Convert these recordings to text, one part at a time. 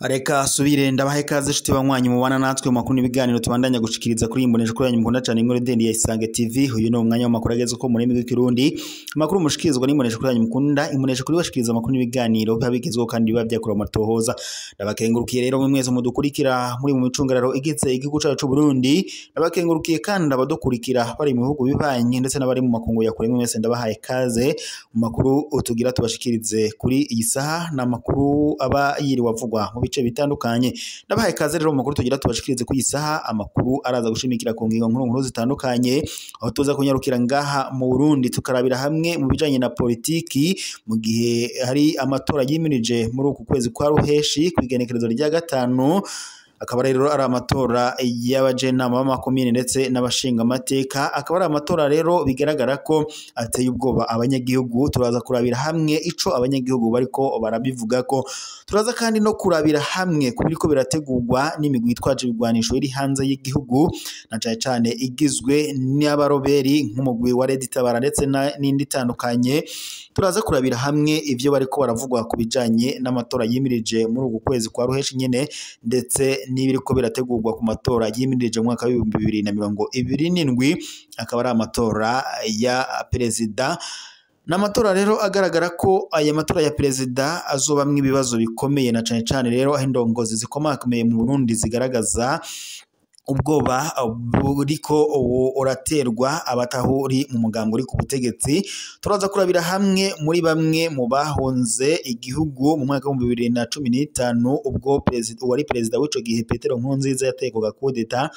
Reka subire ndabahe kaze nshuti banywanyi mubana natwe mu makuru n'ibiganiro tubandanya gushikiriza kuri imbonesha kuri yanyu mukunda cyane inkuru ndende ya Isange TV. Uyu ni umwanya w'amakuru ageze ko muri rw'ikirundi, amakuru mushikirizwa n'imbonesha kuri yanyu mukunda. Imbonesha kuri bashikiriza amakuru n'ibiganiro biba bigezweho kandi biba byakora amatohoza. Ndabakengurukiye rero mwe mwese mudukurikira muri mu micungararo igitse igihugu cyacu c'u Burundi. Ndabakengurukiye kandi abadukurikira bari mu bihugu bibanye ndetse n'abari mu makungu ya kure, mwese ndabahaye kaze mu makuru tugira tubashikirize kuri iyi saha. N'amakuru aba yiriwe avugwa mu bice bitandukanye. Ndabahaye kaze rero mu makuru tugira tubashikirize ku isaha, amakuru araza gushimikira ku ngingo nkuru nkuru zitandukanye, aho tuza kunyarukira ngaha mu Burundi tukarabira hamwe mu bijanye na politiki mu gihe hari amatora yimirije muri uku kwezi kwa Ruheshi ku igenekerezo rya 5, akaba rero ari amatora y'abajenama b'amakomine ndetse n'abashinga amateka. Akaba ari amatora rero bigaragara ko ateye ubwoba abanyagihugu. Turaza kurabira hamwe ico abanyagihugu bariko barabivuga ko, turaza kandi no kurabira hamwe kubiriko birategurwa n'imigwi yitwaje ibigwanisho iri hanze y'igihugu, na cane cane igizwe n'abaroberi nk'umugwi wa Red Tabara ndetse n'indi itandukanye. Turaza kurabira hamwe ivyo bariko baravugwa ku bijanye n'amatora yimirije muri uku kwezi kwa Ruheshi nyene, ndetse n'ibiriko birategurwa ku matora yimirije mu mwaka w'ibihumbi bibiri na mirongo ibiri n'indwi, akaba ari amatora ya perezida. N'amatora rero agaragara ko aya matora ya perezida azobamwo ibibazo bikomeye, na cane cane rero aho indongozi zikomakomeye mu Burundi zigaragaza ubwoba buriko uraterwa abatahuri mu mugambo uri ku butegetsi. Turaza kurabira hamwe muri bamwe mu bahunze igihugu mu mwaka w'ibihumbi bibiri na cumi n'itanu, ubwo uwari perezida w'ico gihe Petero Nkurunziza yategwaga kudeta,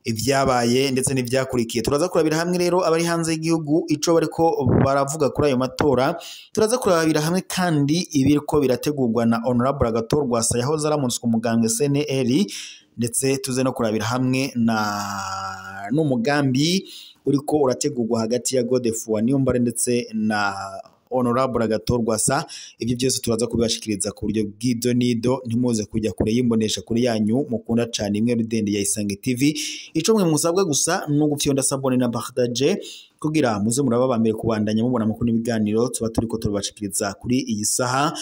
ivyabaye ndetse n'ivyakurikiye. Turaza kurabira hamwe rero abari hanze y'igihugu ico bariko baravuga kuri ayo matora. Turaza kurabira hamwe kandi ibiriko birategurwa na Honorable Agathon Rwasa yahoze aramutswe umugambwe CNL, ndetse tuze no kurabira hamwe na n'umugambi uriko urategurwa hagati ya Godefroid Niyombare ndetse na Honorable Agathon Rwasa. Ibyo byose turaza kubibashikiriza ku buryo bw'ido nido, ntimuze kujya kure y'imbonesha kuri yanyu mukunda cyane imwe rudende ya Isange TV. Ico mwe musabwa gusa no gufyonda sabone na partage kugira muze muraba ba mbere kubandanya mubona amakuru n'ibiganiro tuba turiko turabashikiriza kuri iyi saha.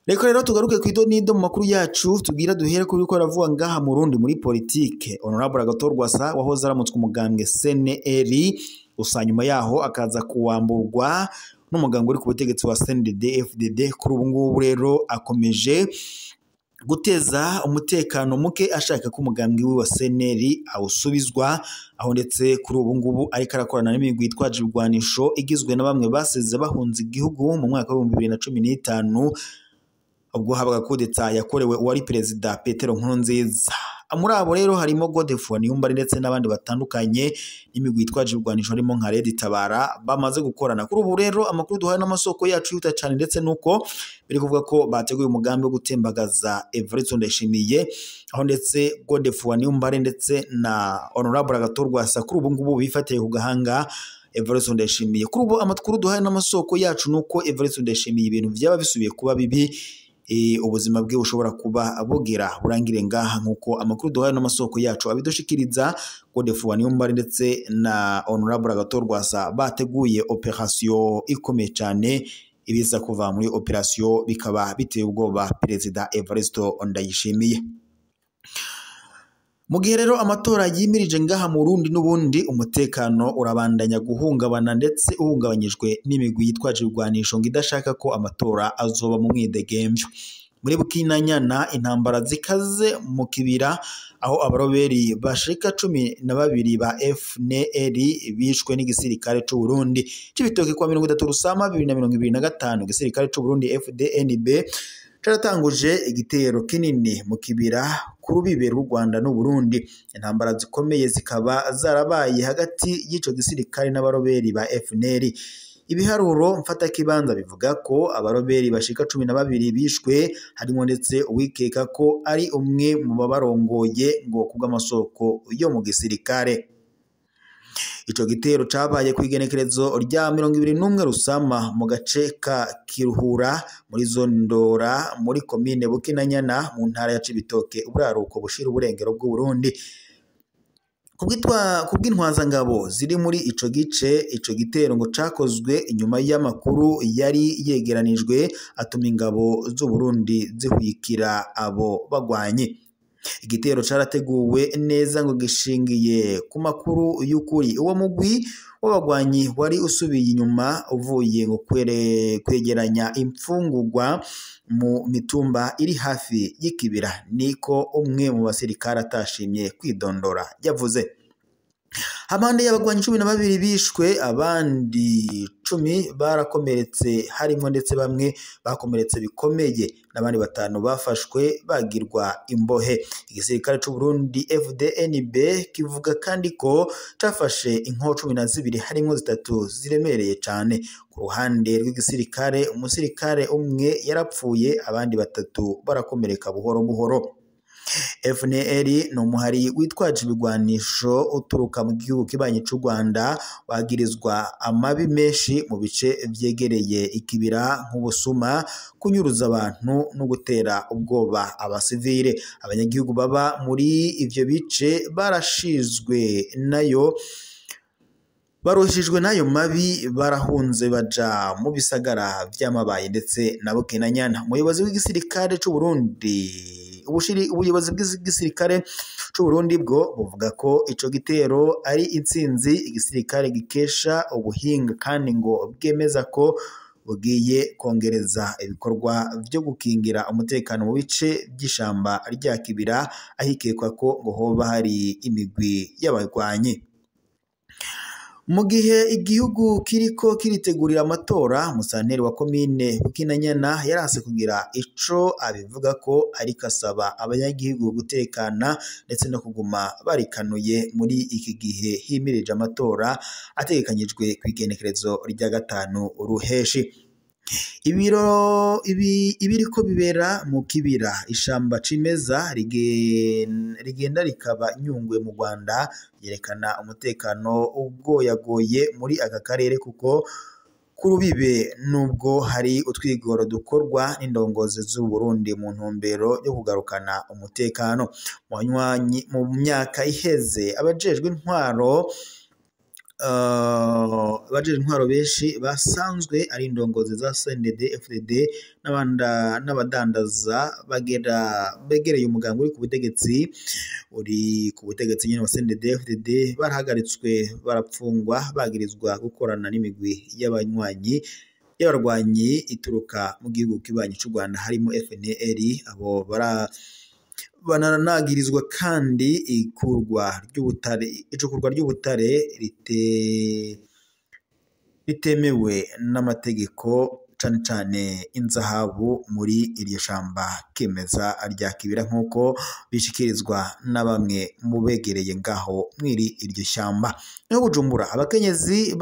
Reka rero tugaruke ku ido nido mu makuru yacu, tugira duhere kuri ko aravuga ngaha mu Burundi muri politike. Honorable Agathon Rwasa wahoze aramutswe umugambwe CNL, gusa nyuma yaho akaza kuwamburwa n'umugambwe uri ku butegetsi wa CNDD FDD. Kuri ubu ngubu rero akomeje guteza umutekano muke ashaka ko umugambwe we wa CNL awusubizwa, aho ndetse kuri ubu ngubu ariko arakorana n'imigwi yitwaje ibigwanisho igizwe na bamwe basize bahunze igihugu mu mwaka w'ibihumbi bibiri na cumi n'itanu, ubwo habaga kudeta yakorewe uwari perezida Petero Nkurunziza. Muri abo rero harimo Godefroid Niyombare ndetse n'abandi batandukanye n'imigwi yitwaje ibigwanisho harimo nka Red Tabara bamaze gukorana. Kuri ubu rero amakuru duhaye n'amasoko yacu yihuta cyane, ndetse nuko biri kuvuga ko bateguye umugambi wo gutembagaza Evariste Ndayishimiye, aho ndetse Godefroid Niyombare ndetse na Honorable Agathon Rwasa kuri ubu ngubu bifatiye ku gahanga Evariste Ndayishimiye. Kuri ubu amakuru duhaye n'amasoko yacu nuko Evariste Ndayishimiye ibintu byaba bisubiye kuba bibi, ubuzima bwe bushobora kuba bugira burangire ngaha, nkuko amakuru duhaye n'amasoko yacu abidushikiriza. Godefroid Niyombare ndetse na Honorable Agathon Rwasa bateguye operation ikomeye cyane, ibiza kuva muri operation bikaba biteye ubwoba perezida Evariste Ndayishimiye. Mu gihe rero amatora yimirije ngaha mu Burundi n'ubundi umutekano urabandanya guhungabana ndetse uhungabanyijwe n'imigwi yitwaje ibigwanisho ngo idashaka ko amatora azoba mu mwidegemvyo. Muri Bukinanyana intambara zikaze mu kibira, aho abaroberi bashika 12 ba FNL bishwe n'igisirikare c'u Burundi. Cibitoke kwa 30 Rusama 2025, igisirikare c'u Burundi FDNB caratanguje igitero kinini mu kibira ku rubibe rw'u Rwanda n'u Burundi. Intambara zikomeye zikaba zarabaye hagati y'ico gisirikare n'abaroberi ba FNL. Ibiharuro mfatakibanza bivuga ko abaroberi bashika 12 bishwe, harimo ndetse uwikeka ko ari umwe mu babarongoye ngo kubw'amasoko yo mu gisirikare. Ico gitero cabaye kw'igenekerezo rya 21 Rusama mu gace ka Kiruhura muri zone Ndora muri komine Bukinanyana mu ntara ya Cibitoke, uburaruko bushira uburengero bw'u Burundi. Kubw'intwazangabo ziri muri ico gice, ico gitero ngo cakozwe inyuma y'amakuru yari yegeranijwe atuma ingabo z'u Burundi zihwikira abo bagwanyi. Igitero carateguwe neza ngo gishingiye ku makuru y'ukuri. Uwo mugwi w'abagwanyi wari usubiye inyuma uvuye ngo kwegeranya imfungurwa mu mitumba iri hafi y'ikibira, niko umwe mu basirikare atashimye kwidondora yavuze. Abandi y'abagwanyi 12 bishwe, abandi 10 barakomeretse, harimwo ndetse bamwe bakomeretse bikomeye, n'abandi 5 bafashwe bagirwa imbohe. Igisirikare c'u Burundi FDNB kivuga kandi ko cafashe inko 12 harimwo 3 ziremereye cane. Ku ruhande rw'igisirikare, umusirikare umwe yarapfuye, abandi 3 barakomereka buhoro buhoro. FNL ni umuhari witwaje ibigwanisho uturuka mu gihugu kibanyi c'u Rwanda, wagirizwa amabi menshi mu bice vyegereye ikibira nk'ubusuma, kunyuruza abantu no gutera ubwoba abasivile. Abanyagihugu baba muri ivyo bice barashizwe nayo barushijwe n'ayo mabi, barahunze baja mu bisagara vy'Amabaye ndetse na Bukinanyana. Umuyobozi w'igisirikare c'u Burundi ubuyobozi bw'igisirikare c'u Burundi bwo buvuga ko ico gitero ari intsinzi igisirikare gikesha ubuhinga, kandi ngo bwemeza ko bugiye kongereza ibikorwa vyo gukingira umutekano mu bice vy'ishamba rya Kibira, ahikekwa ko ngo hoba hari imigwi y'abarwanyi. Mu gihe igihugu kiriko kiritegurira amatora, musanteri wa komine Bukinanyana yaranse kugira ico abivuga ko, ariko asaba abanyagihugu gutekana ndetse no kuguma barikanuye muri iki gihe himirije amatora ategekanyijwe kw'igenekerezo rya 5 Ruheshi. Ibiriko bibera mu kibira ishamba cimeza rigenda rikaba Nyungwe mu Rwanda yerekana umutekano ugoyagoye muri aka karere, kuko kurubibe nubwo hari utwigoro dukorwa n'indongozi z'u Burundi mu ntumbero yo kugarukana umutekano. Mu myaka iheze abajejwe intwaro benshi basanzwe ari indongozi za CNDD FDD n'abadandaza begereye umuganga uri ku butegetsi nyene wa CNDD FDD barahagaritswe, barapfungwa, bagirizwa gukorana n'imigwi y'abarwanyi ituruka mu gihugu kibanyi c'u Rwanda harimo FNL. Abo bananagirizwa kandi icukurwa ry'ubutare ritemewe n'amategeko, cane cane inzahabu muri iryo shamba kimeza rya Kibira, nk'uko bishikirizwa na bamwe mu begereye ngaho mwiri iryo shamba. Naho Bujumbura, abakenyezi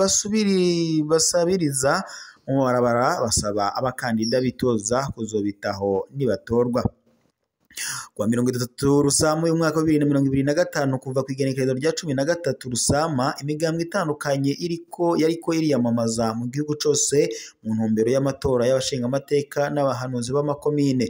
basabiriza mu barabara basaba abakandida bitoza kuzobitaho nibatorwa. Kuwa 30 Rusama uyu mwaka wa 2025, kuva ku igenekerezo rya 13 Rusama, imigambwe itandukanye yariko iriyamamaza mu gihugu cose mu ntumbero y'amatora y'abashingamateka n'abahanuzi b'amakomine.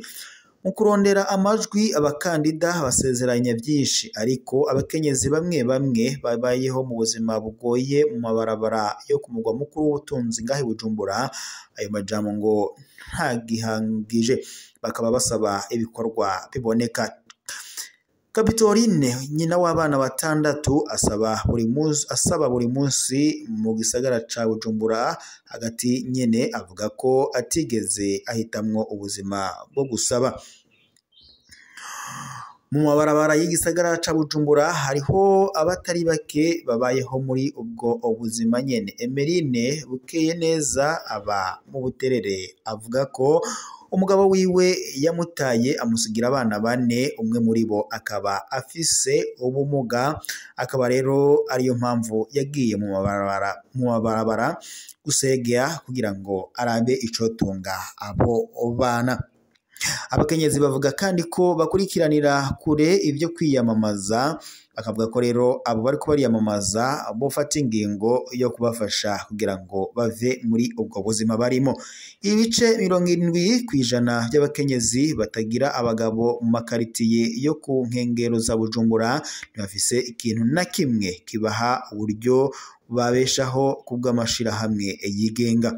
Mu kurondera amajwi abakandida basezeranya byinshi, ariko abakenyezi bamwe bamwe babayeho mu buzima bugoye mu mabarabara yo ku mugwa mukuru w'ubutunzi ngahe Bujumbura, ayo majambo ngo ntagihangije, bakaba basaba ibikorwa biboneka. Kapitoline nyina w'abana 6 asaba buri munsi mu gisagara ca Bujumbura hagati nyene, avuga ko atigeze ahitamwo ubuzima bwo gusaba. Mu mabarabara y'igisagara ca Bujumbura hariho abatari bake babayeho muri ubwo ubuzima nyene. Emeline Bukeye neza aba mu Buterere, avuga ko umugabo wiwe yamutaye amusigira abana 4, umwe muri bo akaba afise ubumuga, akaba rero ariyo mpamvu yagiye mu mabarabara gusegea kugira ngo arabe icotunga abo bana. Abakenyezi bavuga kandi ko bakurikiranira kure ibyo kwiyamamaza, bakavuga ko rero abo bariko bariyamamaza bofata ingingo yo kubafasha kugira ngo bave muri ubwo buzima barimo. Ibice 70% by'abakenyezi batagira abagabo mu makaritiye yo ku nkengero za Bujumbura ntibafise ikintu na kimwe kibaha uburyo babeshaho kubw'amashirahamwe yigenga.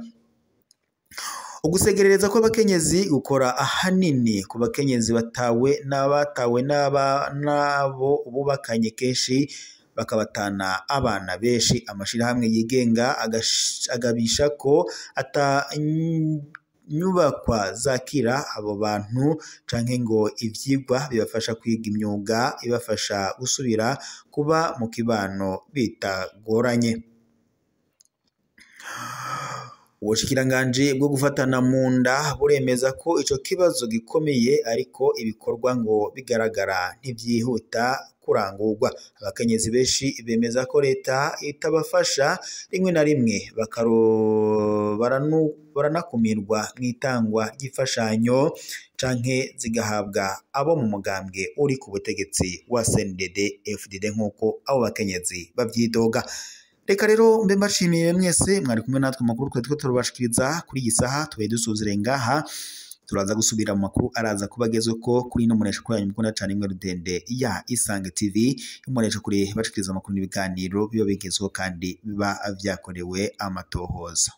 Ugusegerereza kw'abakenyezi gukora ahanini ku bakenyezi batawe n'abatawe n'abo bubakanye, kenshi bakabatana abana benshi. Amashirahamwe yigenga agabisha ko ata nyubakwa zakira abo bantu canke ngo ivyigwa bibafasha kwiga imyuga ibafasha gusubira kuba mu kibano bitagoranye. Ubushikiranganji bwo gufatana mu nda buremeza ko ico kibazo gikomeye, ariko ibikorwa ngo bigaragara ntivyihuta kurangurwa. Abakenyezi benshi bemeza ko leta itabafasha, rimwe na rimwe baranakumirwa mw'itangwa ry'imfashanyo canke zigahabwa abo mu mugambwe uri ku butegetsi wa CNDD FDD, nk'uko abo bakenyezi bavyidoga. Reka rero mbe mbashimiye mwese mwari kumwe natwe amakuru twari turiko turabashikiriza kuri iyi saha. Tubaye dusuzire ngaha, turaza gusubira mu makuru araza kubagezweko kuri ino mbonesha kure yanyu mukunda cane imwe rudende ya Isange TV, imbonesha kure bashikiriza amakuru n'ibiganiro biba bigezweho kandi biba vyakorewe amatohoza.